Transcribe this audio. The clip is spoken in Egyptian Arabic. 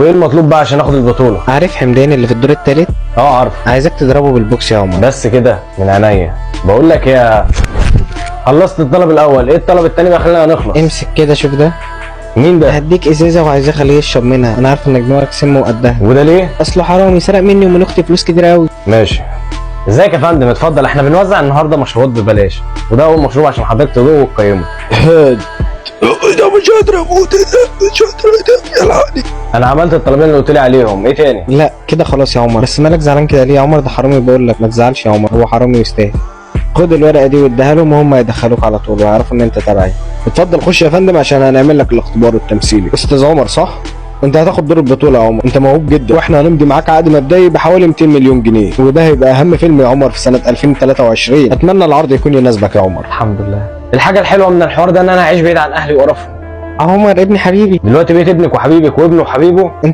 وايه المطلوب بقى عشان اخد البطولة؟ عارف حمدان اللي في الدور الثالث؟ اه عارف. عايزك تضربه بالبوكس يا عمر. بس كده من عينيا. بقول لك يا خلصت الطلب الاول، ايه الطلب التاني بقى؟ خلينا نخلص. امسك كده شوف ده. مين ده؟ هديك ازازة وعايزاه اخليه يشرب منها، انا عارف انك دماغك سم وقدها. وده ليه؟ اصله حرامي سرق مني ومن اختي فلوس كتير قوي. ماشي. ازيك يا فندم؟ اتفضل، احنا بنوزع النهارده مشروبات ببلاش، وده اول مشروب عشان حضرتك تدوقه وتقيمه. ده مش قادر اموت، ده مش قادر، ده الحقني. انا عملت الطلبين اللي قلت لي عليهم، ايه تاني؟ لا كده خلاص يا عمر. بس مالك زعلان كده ليه يا عمر؟ ده حرامي بقول لك، ما تزعلش يا عمر، هو حرامي ويستاهل. خد الورقة دي واديها لهم وهم يدخلوك على طول ويعرفوا ان انت تبعي. اتفضل خش يا فندم عشان هنعمل لك الاختبار التمثيلي. استاذ عمر صح؟ انت هتاخد دور البطولة يا عمر، انت موهوب جدا، واحنا هنمضي معاك عقد مبدئي بحوالي 200 مليون جنيه، وده هيبقى اهم فيلم يا عمر في سنة 2023. اتمنى العرض يكون يناسبك يا عمر. الحمد لله. الحاجة الحلوة من الحوار ده ان انا هعيش بعيد عن اهلي وقرفهم. عمر ابني حبيبي. دلوقتي بقيت ابنك وحبيبك وابنه وحبيبه. انت